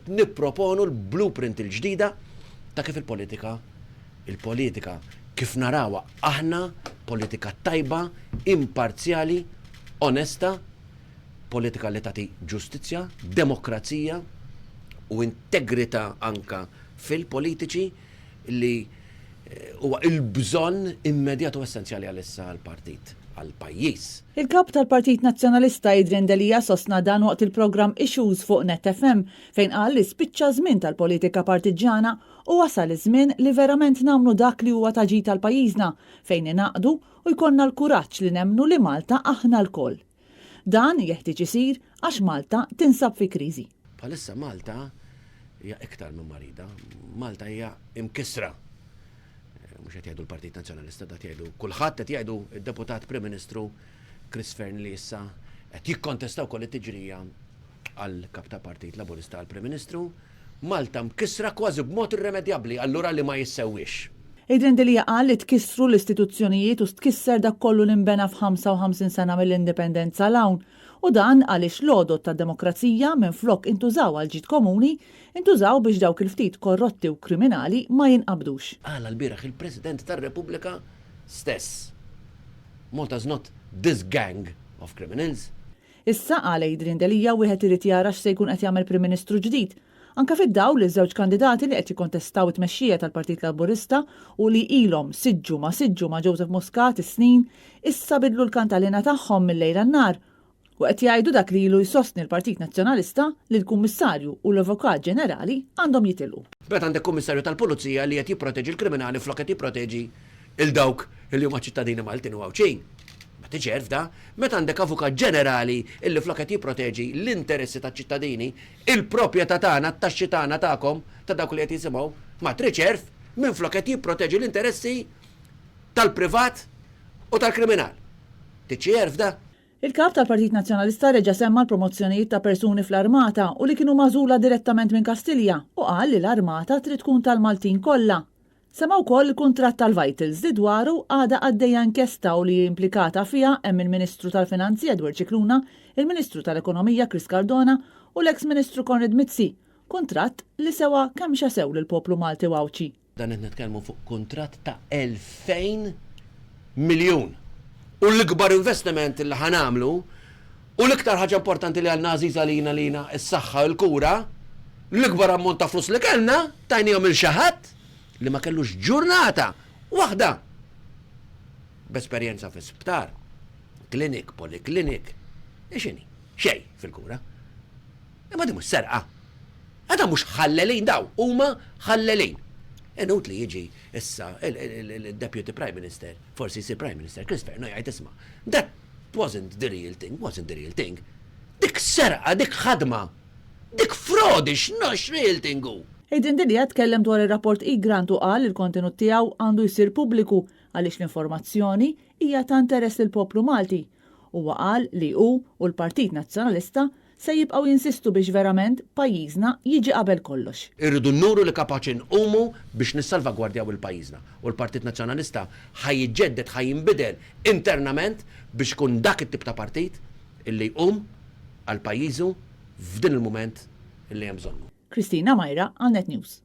Qed nipproponu l-blueprint il-ġdida ta' kif il-politika, il-politika kif narawha aħna, politika tajba, imparzjali, onesta, politika li tagħti ġustizzja, demokrazija u integrità anke fil-politiċi li huwa il-bżonn immedjat u essenzjali għalissa għall-partit, għall-pajjiż. Il-Kap tal-Partit Nazzjonalista Adrian Delia sostna dan waqt il-programm Issues fuq Net FM fejn qal li spiċċa ż-żmien tal-politika partiġġjana u wasal iż-żmien li verament nagħmlu dak li huwa ta' ġid għal pajjiżna fejn ningħaqdu u jkollna l-kuraġġ li nemmnu li Malta aħna lkoll. Dan jeħtieġ isir għax Malta tinsab fi kriżi. Bħalissa Malta hija iktar minn marida, Malta hija imkissra. Mhux qed jgħidu l-Partit Nazzjonalista, dat jgħidu kulħadd qed jgħidu d-Deputat Prim Ministru Chris Fearne li issa qed jikkontesta wkoll it-tiġrija għal kap ta' Partit Laburista għal Prim Ministru. Malta mkissra kważi b'mod irremedjabbli, allura li ma jissewwiex. Adrian Delia qal li tkissru l-istituzzjonijiet u tkisser dak kollu li nbena f'55 sena mill-Indipendenza 'l hawn u dan għaliex l-għodod tad-demokrazija minflok intużaw għall-ġid komuni, intużaw biex dawk il-ftit korrotti u kriminali ma jinqabdux. Qalha lbieraħ il-President tar-Repubblika stess. Malta's not this gang of criminals. Issa, qal Adrian Delia, wieħed irid jara x'se jkun qed jagħmel Prim Ministru ġdid, anke fid-dawl li ż-żewġ kandidati li qed jikkontestaw it-tmexxija tal-Partit Laburista u li ilhom siġġu ma' siġġu ma' Joseph Muscat is-snin, issa bidlu l-kantalena tagħhom mil-lejl għan-nhar u qed jgħidu dak li ilu jsostni l-Partit Nazzjonalista li l-Kummissarju u l-Avukat Ġenerali għandhom jitilqu. Meta għandek Kummissarju tal-Pulizija li qed jipproteġi l-kriminali flok qed jipproteġi 'l dawk li huma ċittadini Maltin u Għawdxin. Ma tiġi da, meta għandek Avukat Ġenerali illi flok qed jipproteġi l-interessi taċ-ċittadini, il-proprjetà tagħna, t-taxxi tagħna tagħkom, ta' dawk li qed jisimgħu, ma tridx għerf, minflok qed jipproteġi l-interessi tal-privat u tal-kriminal. Trid xi għerf da? Il-Kap tal-Partit Nazzjonalista reġa' semma l-promozzjonijiet ta' persuni fl-Armata u li kienu magħżula direttament minn Kastilja u qal li l-Armata trid tkun tal-Maltin kollha. Semma wkoll il-kuntratt tal-Vitals li dwaru għadha għaddejja inkjesta u li implikata fiha hemm il-Ministru tal-Finanzi Edward Scicluna, il-Ministru tal-Ekonomija Chris Cardona u l-eks Ministru Konrad Mizzi, kuntratt li sewa kemm xasew lill-poplu Malti u Għawdxi. Dan qed nitkellmu fuq kuntratt ta' 2,000 miljun. U l-ikbar investiment li ħa nagħmlu u l-iktar ħaġa importanti li għandna għażiż għalina li hija s-saħħa u l-kura, l-ikbar ammont ta' flus li kellna tajniehom lil xi ħadd li ma kellux ġurnata waħda b'esperjenza fi sptar, klinik, poliklinik, x'inhi? Xejn fil-kura. Imma din mhux serqa. Għada mhux ħallelin daw, huma ħallelin. Inutli jiġi issa il-Deputy Prime Minister, forsi jsir Prime Minister Chris Fearne jgħid isma' that wasn't the real thing, wasn't the real thing. Dik serqa, dik ħadma, dik frodi, x'nox real thing hu. Adrian Delia tkellem dwar ir-rapport Egrant u qal li l-kontenut tiegħu għandu jsir pubbliku għaliex l-informazzjoni hija ta' interess lill-poplu Malti. Huwa qal li hu u l-Partit Nazzjonalista se jibqgħu jinsistu biex verament pajjiżna jiġi qabel kollox. Irridu nuru li kapaċi nqumu biex nissalvagwardjaw 'il pajjiżna u l-Partit Nazzjonalista ħa jiġġedded, ħa jinbidel internament biex ikun dak it-tip ta' partit illi jqum għal pajjiżu f'din il-mument illi hemm bżonnu. Christina Myra għal Net News.